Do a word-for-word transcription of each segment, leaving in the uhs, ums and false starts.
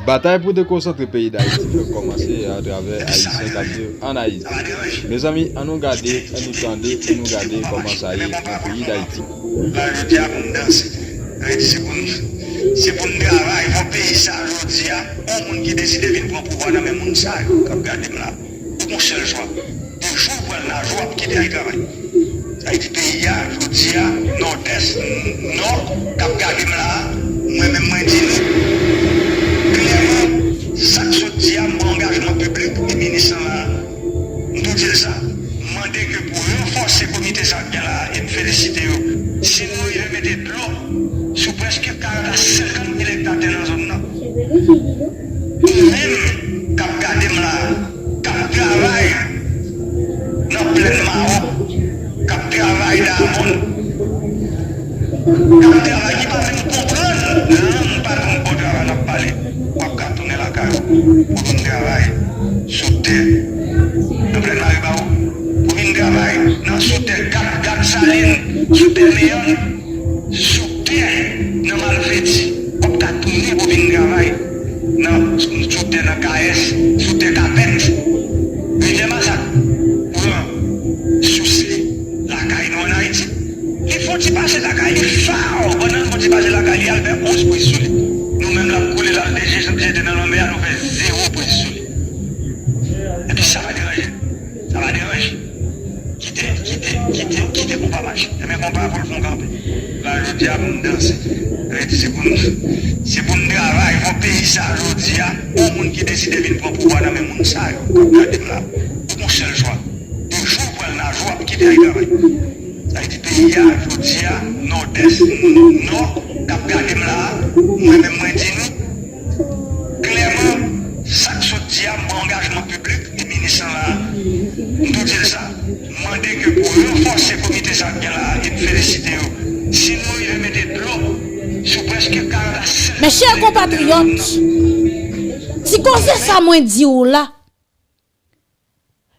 Batay pou dekonsantre peyi Dayiti fèk kòmanse atravè Ayisyen k ap viv ann Ayiti. Mezanmi, ann nou gade, ann nou tande, ann nou gade kòman sa ye nan peyi Dayiti. La jodi a pou n danse. Ayiti se pou n, se pou n travay pou peyi sa jodi a. Yon moun ki deside vin pran pouvwa nan men moun sa yo k ap gade m la. Pou yon sèl chwa. De jou ou pral naje w ap kite al travay. Sa vle di peyi a, jodi a, Nòdès, Nò, k ap gade m la a, mwen menm mwen di nou, klèman, sa k sot di a, m pran angajman piblik, e minis lan la a, m tou di l sa. M mande ke pou ranfòse komite sa k gen la a, e m felisite yo. Si nou rive mete dlo sou prèske karant a senkant mil ekta tè nan zòn nan, ou menm k ap gade m la a, k ap travay nan plèn Mawòk, k ap travay Dayabonn, k ap travay, ki pa menm konprann lang patwon bon travay n ap pale, w ap ka tounen lakay ou pou vin travay sou tè nan plèn Maribawo, pou vin travay nan sou tè Gad, Gad Salin, sou tè Meyòn. Sou tè nan Malfeti, w ap ka tounen pou vin travay nan, sou tè nan Kayès, sou tè Kapèt, Rivyè Masak, pran sous li lakay nou ann Ayiti. Li fè yon ti pase lakay li, faw, pandan l fè yon ti pase lakay li, al fè onz priz sou li. Nou menm l ap koule, l ap jete nan lanmè a, nou fè zewo priz sou li. Epi sa pa deranje. Sa pa deranje. Kite, kite, kite, kite konpa mache. Enben konpa pou l fon kanpe. La jodi a pou n danse. Sa vle di se pou n, se pou n travay pou peyi sa jodi a. Yon moun ki deside vin pran pouvwa nan men moun sa yo k ap gade m la. Pou yon sèl chwa. De jou ou pral naje w ap kite al travay. Sa vle di peyi a jodi a, Nòdès, Nò, k ap gade m la a, mwen menm mwen di nou, klèman, sa k sot di a, m pran angajman piblik, e minis lan la a, m tou di l sa. M mande ke pou ranfòse komite sa k gen la a, e m felisite yo. Si nou rive mete dlo sou prèske karant a sèt Mes chers compatriotes, ti koze sa mwen di w la,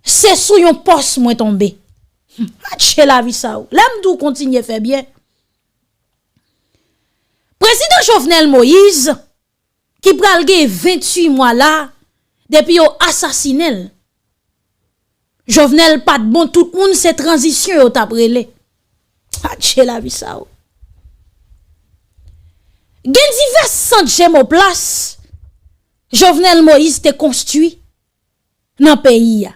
se sou yon pòs mwen tonbe. Atche lavi sa w. Lè m di w kontinye fè byen. Prezidan Jovenel Moïse, ki pral gen venntuit mwa la, depi yo asasinen l. Jovenel pa t bon, tout moun se tranzisyon yo t ap rele. Atche lavi sa w. Gen divès sant Jemoplas Jovenel Moïse te konstwi nan peyi a.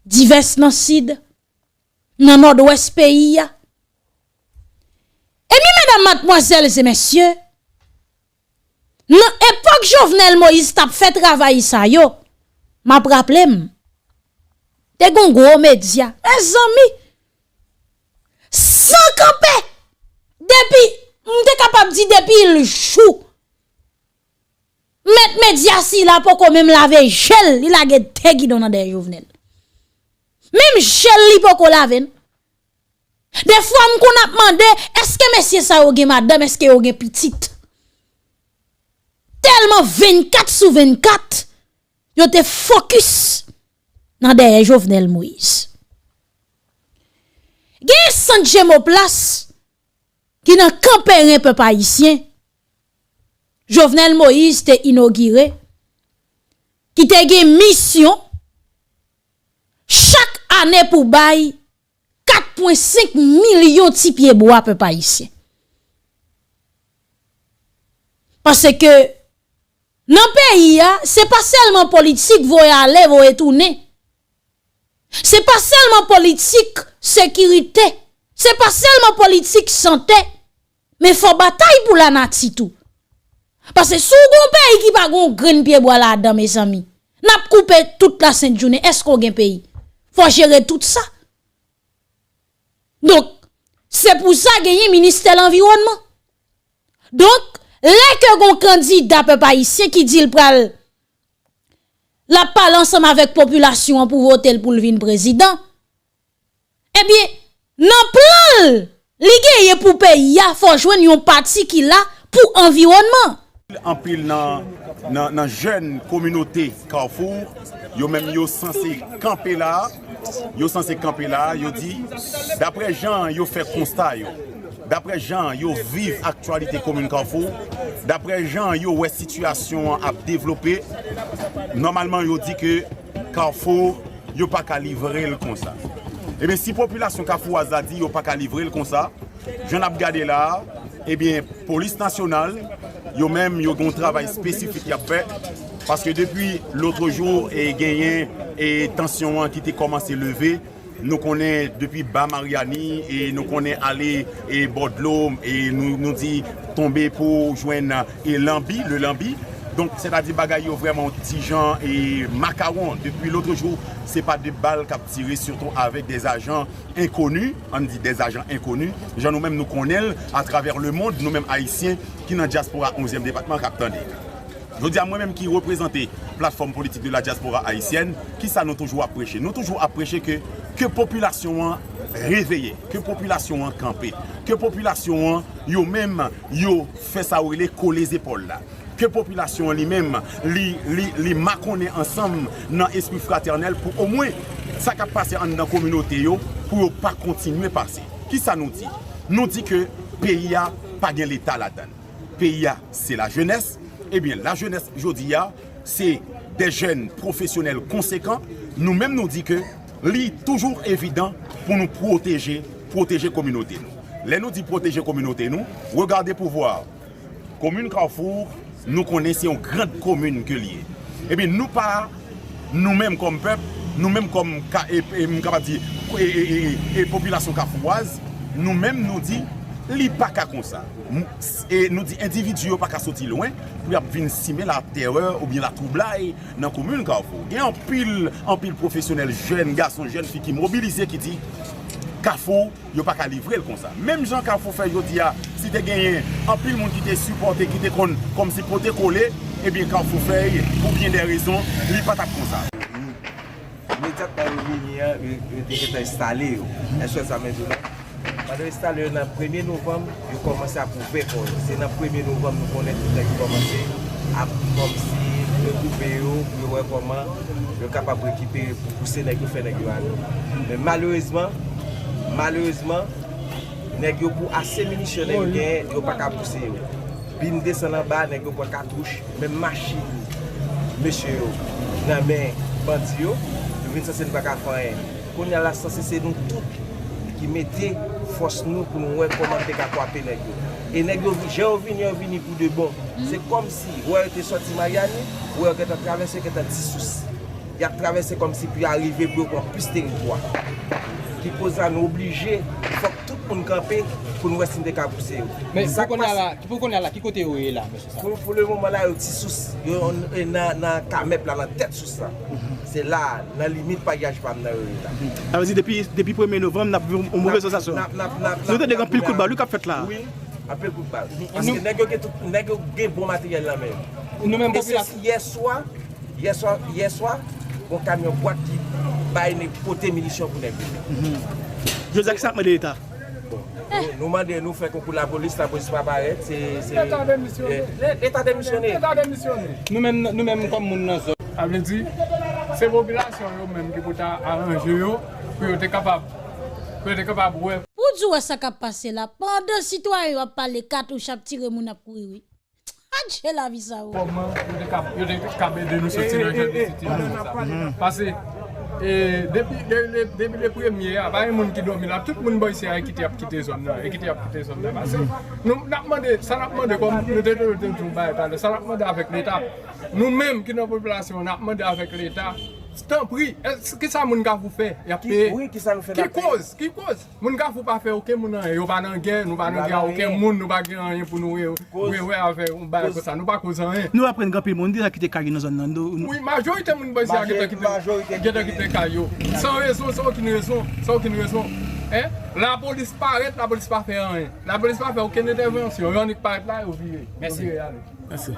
Divès nan Sid, nan Nòdwès peyi a. Ebyen, medam, madmwazèl e mesye, nan epòk Jovenel Moïse t ap fè travay sa yo, m ap raple m, te gen yon gwo medya. Mezanmi, san kanpe, depi, m te kapab di depi l jou, mèt medya sila poko menm lave je l, li lage de gidon nan dèyè Jovenel. Menm je l li poko lave, non. Defwa m konn ap mande, èske mesye sa yo gen madanm, èske yo gen pitit? Tèlman vennkat sou vennkat, yo te fokis nan dèyè Jovenel Moïse. Gen sant Jemoplas ki nan Kanperen pèp ayisyen, Jovenel Moïse te inogire, ki te gen misyon chak ane pou bay kat pwen senk milyon ti pye bwa pèp ayisyen. Paske nan peyi a, se pa sèlman politik voye ale, voye tounen. Se pa sèlman politik sekirite. Se pa sèlman politik sante. Men fò batay pou lanati tou. Paske si w gen yon peyi ki pa gen yon grenn pye bwa ladan, mezanmi, n ap koupe tout lasent jounen, èske w gen peyi? Fò jere tout sa. Donk, se pou sa genyen ministè lanviwònman. Donk, lè ke gon kandida pèp ayisyen ki di l pral, l ap pale ansanm avèk popilasyon an pou vote l pou l vin prezidan, ebyen, nan plan l, li genyen pou peyi a, fò jwenn yon pati ki la pou anviwònman. Anpil nan, nan, nan jèn kominote Kafou, yo menm yo sanse kanpe la, yo sanse kanpe la, yo di, daprè jan yo fè konsta yo, Daprè jan yo viv aktyalite komin Kafou, daprè jan yo wè sitiyasyon an ap devlope, nòmalman yo di ke Kafou, yo pa ka livre l konsa. Ebyen, si popilasyon kafouwaz la di yo pa ka livre l konsa, jan n ap gade la a, ebyen, polis nasyonal, yo menm, yo gen yon travay espesifik y ap fè, paske depi lòt jou, e genyen, e tansyon an ki te kòmanse leve, nou konnen depi Ba Maryani, e nou konnen ale, e bò dlo, e nou, nou di tonbe pou jwenn, e lanbi, le lanbi. Donk, sètadi bagay yo vrèman yon ti jan, e makawon. Depi lòt jou, se pa de bal k ap tire, sitou avèk de ajan enkoni, ann di de ajan enkoni, jan nou menm nou konnen l atravè lemonn, nou menm Ayisyen ki nan dyaspora onzyèm depatman k ap tande. Jodi a, mwen menm ki reprezante Plateforme Politique de la Diaspora Haïtienne, kisa nou toujou ap preche? Nou toujou ap preche ke, ke popilasyon an reveye, ke popilasyon an kanpe, ke popilasyon an, yo menm, yo fè sa yo rele kole zepòl la. Ke popilasyon an li menm, li, li, li makonnen ansanm nan espri fratènèl pou omwen sa k ap pase anndan kominote yo, pou yo pa kontinye pase. Kisa nou di? Nou di ke peyi a pa gen Leta ladan l. Peyi a, se lajenès. Ebyen, lajenès jodi a, se de jèn pwofesyonèl konsekan. Nou menm, nou di ke li toujou evidan pou nou pwoteje, pwoteje kominote nou. Lè nou di pwoteje kominote nou, regade pouvwa. Komin Kafou, nou konnen se yon gran komin ke l ye. Ebyen, nou pa, nou menm kòm pèp, nou menm kòm ka, e, e, m kapab di, e, e, e, e popilasyon kafouwaz, nou menm nou di, li pa ka konsa. M, e nou di endividi yo pa ka soti lwen pou y ap vin simen latèrè oubyen latwoublay nan komin Kafou. Gen anpil, anpil pwofesyonèl, jèn gason, jèn fi ki mobilize, ki di, Kafou, yo pa ka livre l konsa. Menm jan Kafou fè jodi a, si te genyen anpil moun ki te sipòte, ki te konn kòmsi pote kole, ebyen Kafou fè, pou byen de rezon, li pa t ap konsa. Imedyatman yo vini an, yo, yo te gentan enstale yo. Èske sa mwen di w la? Pandan yo enstale yo nan premye novanm, yo kòmanse ap ouvè kò yo. Se nan premye novanm nou konnen tout nèg yo kòmanse ap kòmsi regwoupe yo pou yo wè kòman yo kapab rekipere pou pouse nèg yo, fè nèg yo ale. Men malerezman, malerezman, nèg yo pou ase minisyon nèg yo genyen, yo pa ka pouse yo. Bin desann anba, nèg yo pran katouch, menm machin mesye yo nan men bandi yo, nou vin santi nou pa ka fè anyen. Kounye a la, sanse se nou tout ki mete fòs nou pou nou wè kòman nou te ka kwape nèg yo. E nèg yo, jan yo vini, yo vini pou de bon. Se kòmsi, wè yo te sòti Maryani, wè yo gentan travèse, yo gentan Ti Sous. Y ap travèse kòmsi pou y a rive pou yo pran plis teritwa. Ki koz la, nou oblije, fòk tout moun kanpe pou nou wè si n te ka pouse yo. Men pou kounye a la, pou kounye a la, ki kote yo ye la, mesye sa? Pou, pou le moman la, yo Ti Sous, yo, e, nan, nan Kamèp la, nan tèt Sous la. Se la, nan limit paryaj pa m nan yo ye la. Sa vle di depi, depi premye novanm, n ap viv yon move sansasyon. N ap, n ap, n ap, n ap, nou tande gen anpil kout bal, wi, k ap fèt la. Wi, anpil kout bal. Paske nèg yo gen tout, nèg yo gen bon materyèl nan men yo. Nou menm popilasyon. Yè swa, yè swa, gon kamyon bwat ki bay nèg pote minisyon pou nèg yo. Jodi a, kisa n ap mande Leta? Bon, nou, nou mande, nou fè konkou lapolis, lapolis pa parèt, se, se, Leta demisyone. Leta demisyone. Leta demisyone. Nou menm, nou menm kòm moun nan zòn. Sa vle di, se popilasyon yo menm ki pou ta aranje yo, pou yo te kapab, pou yo te kapab wè. Pou di w wè sa k ap pase la, pandan sitwayen yo ap pale, katouch ap tire, moun ap kouri, wi. Adje lavi sa, o. Kòman yo te kab, yo te kab ede nou soti nan jan de sitiyasyon sa? Paske, e, depi, de, de, depi le premye a, pa gen moun ki dòmi la. Tout moun bò isi a, e kite y ap kite zòn nan, e kite y ap kite zòn nan. Paske nou, n ap mande, sa n ap mande, kòm nou te, te, te di yon bagay talè, sa n ap mande avèk Leta, nou menm ki nan popilasyon, n ap mande avèk Leta, tanpri, èske, kisa moun Kafou fè? Y ap peye. Wi, kisa nou fè? Ki koz? Ki koz? Moun Kafou pa fè okenn moun anyen. Yo pa nan gè, nou pa nan gè a okenn moun, nou pa gen anyen pou nou wè, wè, wè avè yon bagay konsa. Nou pa koz anyen. Nou aprann gen anpil moun deja kite kay yo nan zòn nan. Wi, majorite moun bò isi a gentan kite, gentan kite kay yo. San rezon, san okenn rezon, san okenn rezon. Hein? Lapolis parèt, lapolis pa fè anyen. Lapolis pa fè okenn entèvansyon. Yo annik parèt la, yo vire. Yo vire ale. Mèsi.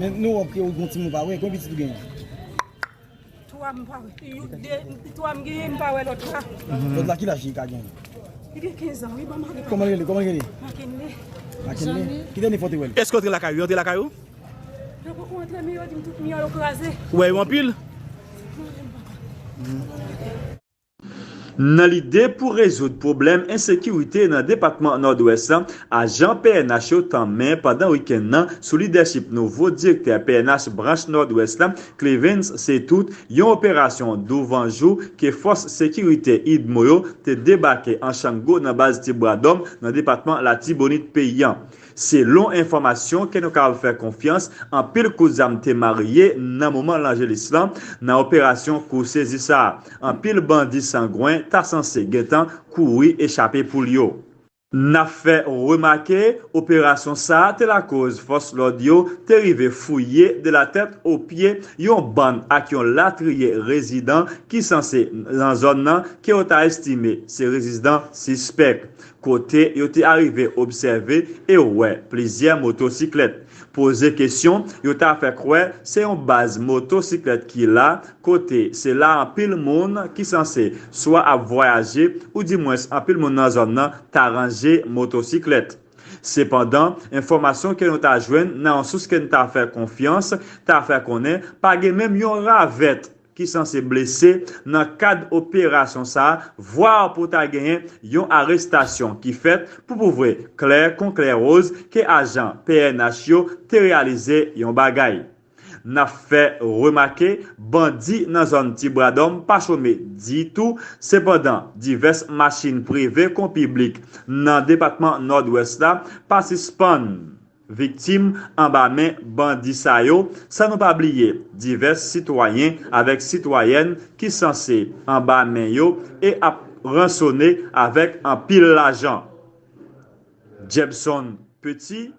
Men nou wè ke ou gon timoun pa wè, konbyen pitit ou genyen? Twa m pa wè. Yo de, twa m genyen, m pa wè lòt la. Lòt la, ki laj li ka genyen? Li gen kenz an, wi, bon, m pa gen. Kòman l rele? Kòman l rele? Makenle. Makenle? Ki dènye fwa w te wè l? Èske w antre lakay ou? Antre lakay ou? Yo poko antre, men yo di m tout mi an yo kraze. Ou wè yo anpil? Manje m papa. Nan lide pou rezoud pwoblèm ensekirite nan depatman Nòdwès la, ajan P N H yo tanmen pandan wikenn nan sou lidèchip nouvo direktè P N H branch Nòdwès la, Clevens Setout, yon operasyon douvanjou ke fòs sekirite idmo yo te debake an Chango nan baz Tibwadòm nan depatman Latibonit peyi an. Selon enfòmasyon ke nou kapab fè konfyans, anpil kout zam te marye nan moman Lanjelis lan nan operasyon kou sezi sa a. Anpil bandi sangwen ta sanse gentan kouri echape poul yo. N ap fè remake, operasyon sa a te lakoz fòs lòd yo te rive fouye de la tèt o pye yon bann ak yon latriye rezidan ki sanse nan zòn nan ke yo ta estime se rezidan sispèk, kote yo te arive obsève e wè plizyè motosiklèt. Poze kesyon, yo ta fè kwè se yon baz motosiklèt ki la, kote se la anpil moun ki sanse swa ap vwayaje oudimwens anpil moun nan zòn nan ta ranje motosiklèt. Sepandan, enfòmasyon ke nou ta jwenn nan yon sous ke n ta fè konfyans ta fè konnen pa gen menm yon ravèt ki sanse blese nan kad operasyon sa a, vwa pou ta genyen yon arestasyon ki fèt pou pwouve klè kon klè woz ke ajan P N H yo te reyalize yon bagay. N ap fè remake, bandi nan zòn Tibwadòm pa chome ditou, sepandan divès machin prive kon piblik nan depatman Nòdwès la pa sispann viktim anba men bandi sa yo, san nou pa bliye divès sitwayen avèk sitwayèn ki sanse anba men yo e ap ransone avèk anpil lajan. Jebson Petit,